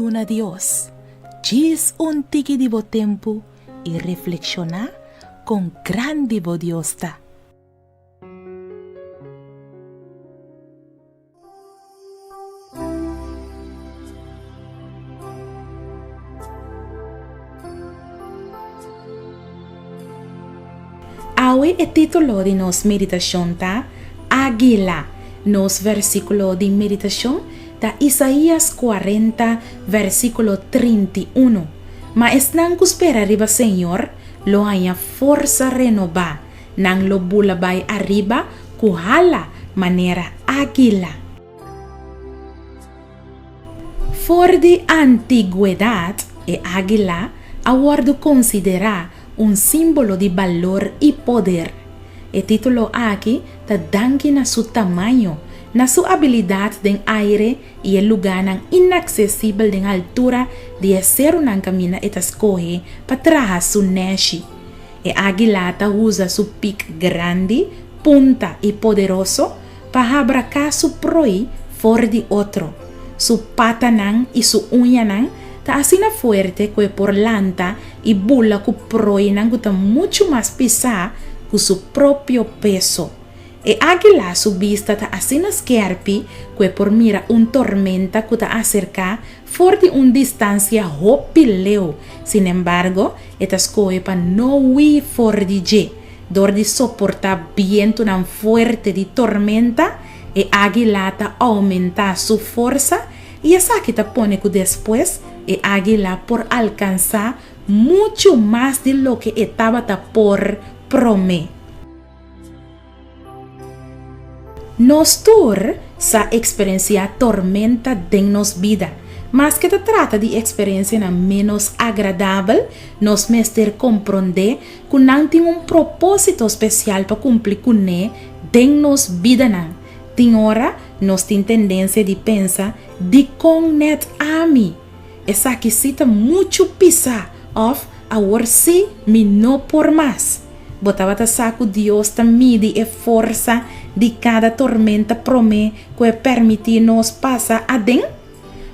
Duna Dios djis un tiki di bo tempu i reflekshoná kon grandi bo Dios ta. Awe e título di nos meditashon ta Águila. Nos versíkulo di meditashon ta Isaías 40, versíkulo 31. Ma esnan ku spera riba Señor lo haña forsa renobá, nan lo bula bai ariba ku hala manera águila. For di antigwedat, e águila a wòrdu konsiderá un símbolo di balor i poder. E título aki ta danki na su tamaño, na su abilidat den aire i e lugánan inaksesibel den altura di e serunan kaminda e ta skohe pa traha su nèshi. E águila ta usa su pik grandi, punta i poderoso pa habraká su proi for di otro. Su patanan i su uñanan ta asina fuerte ku e por lanta i bula ku proinan ku ta muchu mas pisá ku su propio peso. E águila su bista ta asina skèrpi ku e por mira un tormenta ku ta aserká for di un distansia hopi leu. Sinembargo, e ta skohe pa no hui for di dje. Dor di soportá bientunan fuerte di tormenta, e águila ta oumentá su forsa i esaki ta pone ku despues e águila por alkansá muchu mas di loke e tabata por promé. Nos tur sa eksperensiá tormenta den nos bida. Maske ta trata di eksperensianan ménos agradabel, nos mester komprondé ku nan tin un propósito spesial pa kumpli kuné den nos bidanan. Tin ora nos tin tendensia di pensa, Dikon nèt ami? Esaki sí ta muchu pisá òf Awor sí mi no por mas. Bo tabata sa ku Dios ta midi e forsa di kada tormenta promé ku e permití nos pasa aden?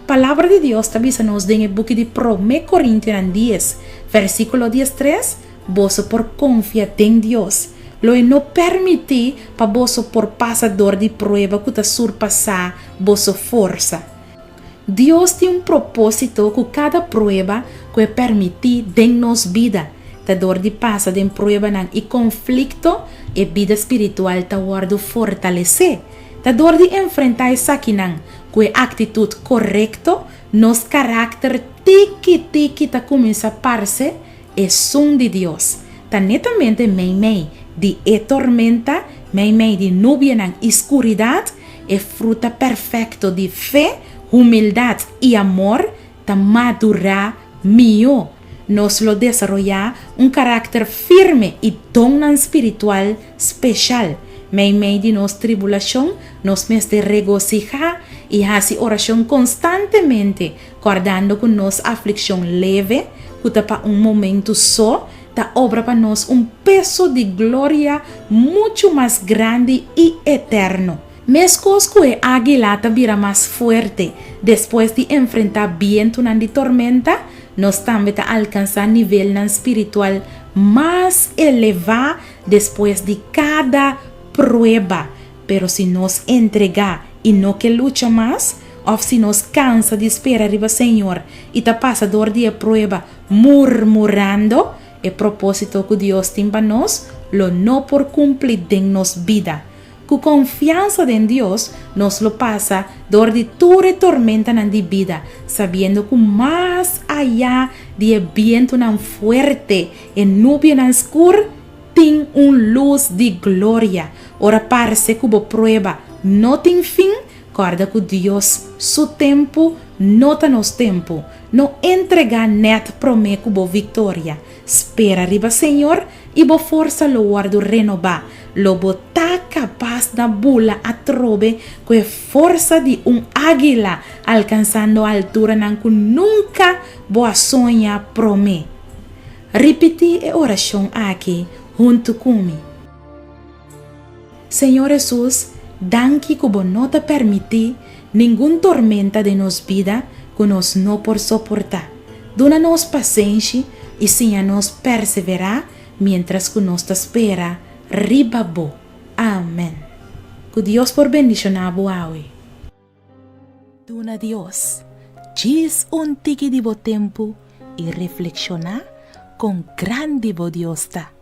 Palabra di Dios ta bisa nos den e buki di Promé Korintionan dies, versíkulo diestres, Boso por konfia den Dios. Lo e no permití pa boso por pasa dor di prueba ku ta surpasá boso forsa. Dios tin un propósito ku kada prueba ku e permití den nos bida. Ta dor di pasa den pruebanan i konflikto e bida spiritual ta wòrdu fortalesé. Ta dor di enfrentá esakinan ku e aktitut korekto, nos karakter tiki tiki ta kuminsá parse esun di Dios. Ta netamente meimei di e tormenta, meimei di nubianan i skuridat, E fruta perfekto di fe, humildat i amor ta madurá mihó. Nos lo desaroyá un karakter firme i donnan spiritual speshal. Meimei di nos tribulashon, nos mester regosihá i hasi orashon konstantemente, kòrdando ku nos aflikshon leve, ku ta pa un momentu so, ta obra pa nos un peso di gloria muchu mas grandi i eterno. Meskos ku e águila ta bira mas fuerte despues di enfrentá bientunan di tormenta, nos tambe ta alkansá nivelnan spiritual mas elevá despues di kada prueba. Pero si nos entregá i no ke lucha mas, òf si nos kansa di spera riba Señor i ta pasa dor di e prueba Murmurando, e propósito ku Dios tin pa nos lo no por kumpli den nos bida. Ku konfiansa den Dios, nos lo pasa dor di tur e tormentanan di bida, sabiendo ku mas ayá di e bientunan fuerte, e nubianan skur, tin un lus di gloria. Ora parse ku bo prueba no tin fin, kòrda ku Dios su tempu no ta nos tempu. No entregá nèt promé ku bo viktoria. Spera riba Señor i bo forsa lo wòrdu renobá. Lo bo ta kapas na bula atrobe ku e forsa di un águila, alkansando alturanan ku nunka bo a soña promé. Ripití e orashon aki huntu ku mi. Señor Hesus, danki ku bo no ta permití ningun tormenta den nos bida ku nos no por soportá. Duna nos pasenshi i siña nos perseverá miéntras ku nos ta spera riba bo. Amèn. Ku Dios por bendishoná bo awe. Duna Dios djis un tiki di bo tempu i reflekshoná kon grandi bo Dios ta.